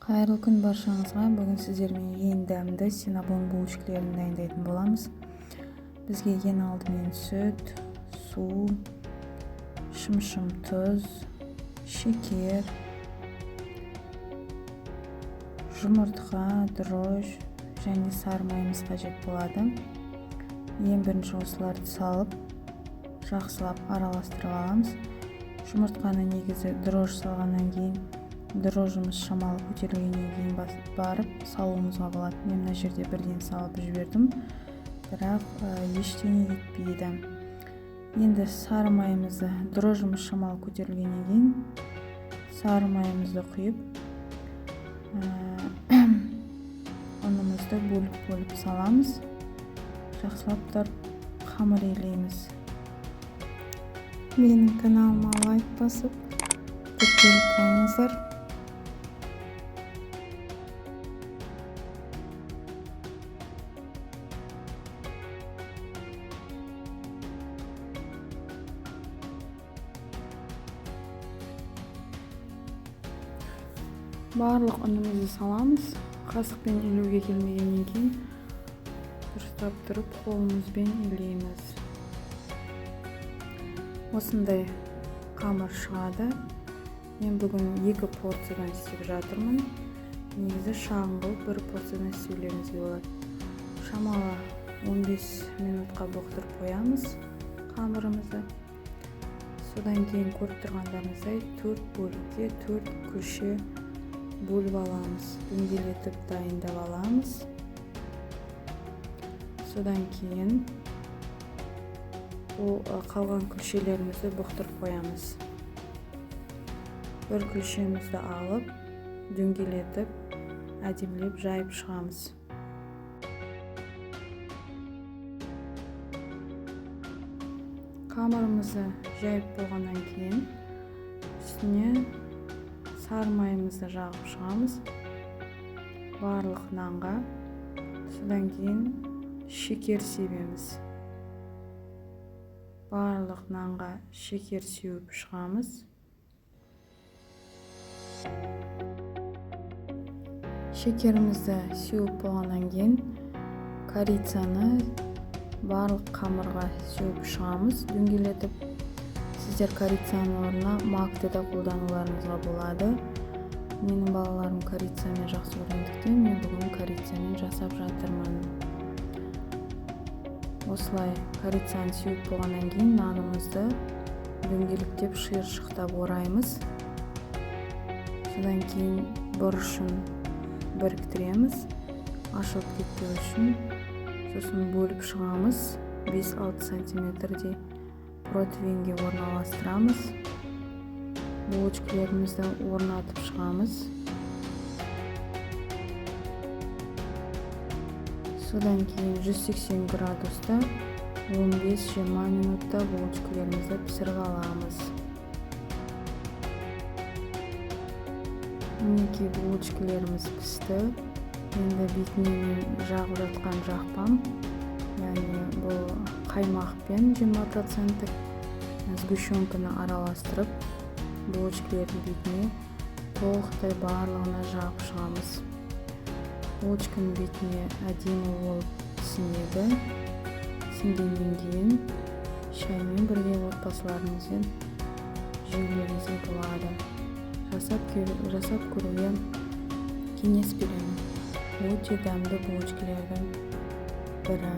Қайырлы күн баршаңызға. Бүгін сіздермен ең дәмді синнабон булочкалерін дайындайтын боламыз. Бізге ең алдымен сүт, су, шымшым тұз, шекер, жұмыртқа, дрожж және сары майымыз қажет болады. Ең бірінші осыларды салып, жақсылап араластырып аламыз. Жұмыртқаны негізі дрожж салғаннан кейін, дрожжымыз шамалы көтерілгеннен кейін барып салуымызға болады. Мен мына жерде бірден салып жібердім, бірақ ештеңе етпейді. Енді сары майымызды, дрожжымыз шамалы көтерілгеннен кейін сары майымызды құйып, ұнымызды бөліп-бөліп саламыз. Жақсылап тұрып қамыр илейміз. Менің каналыма лайк басып, тіркеліп қалыңыздар. Барлық ұнымызды саламыз. Қасықпен илеуге келмегеннен кейін дұрыстап тұрып қолымызбен илейміз. Осындай қамыр шығады. Мен бүгін 2 порциядан істеп жатырмын. Негізі шағын қылып 1 порциядан істеулеріңізге болады. Шамалы 15 минутқа бұқтырып қоямыз қамырымызды. Содан кейін көріп тұрғандарыңыздай 4 бөлікке 4 күлше бөліп аламыз, дөңгелетіп дайындап аламыз. Содан кейін ол қалған күлшелерімізді бұқтырып қоямыз. Бір күлшемізді алып, дөңгелетіп, әдемілеп жайып шығамыз. Қамырымызды жайып болғаннан кейін үстіне сары майымызды жағып шығамыз барлық нанға. Содан кейін шекер себеміз. Барлық нанға шекер сеуіп шығамыз. Шекерімізді сеуіп болғаннан кейін корицаны барлық қамырға сеуіп шығамыз дөңгелетіп. Сіздер корицаның орнына макты да қолдануларыңызға болады. Менің балаларым корицамен жақсы көргендіктен мен бүгін корицамен жасап жатырмын. Осылай корицаны сеуіп болғаннан кейін нанымызды дөңгелектеп шиыршықтап ораймыз. Содан кейін бұрышын біріктіреміз, ашылып кетпеу үшін. Сосын бөліп шығамыз, бес-алты сантиметрдей противенге орналастырамыз. Булочкалерімізді орнатып шығамыз. Содан кейін 180 градуста 15-20 минутта булочкалерімізді пісіріп аламыз. Мінекей булочкалеріміз пісті. Енді бетіне мен жағып жатқан жақпам, яғни бұл қаймақпен жиырма проценттік сгущенканы араластырып, булочкалердің бетіне толықтай барлығына жағып шығамыз. Булочканың бетіне әдемі болып сіңеді. Сіңгеннен кейін шаймен бірге отбасыларыңызбен жеулеріңізге болады. Жасап көруге кеңес беремін. Өте дәмді булочкалердің бірі.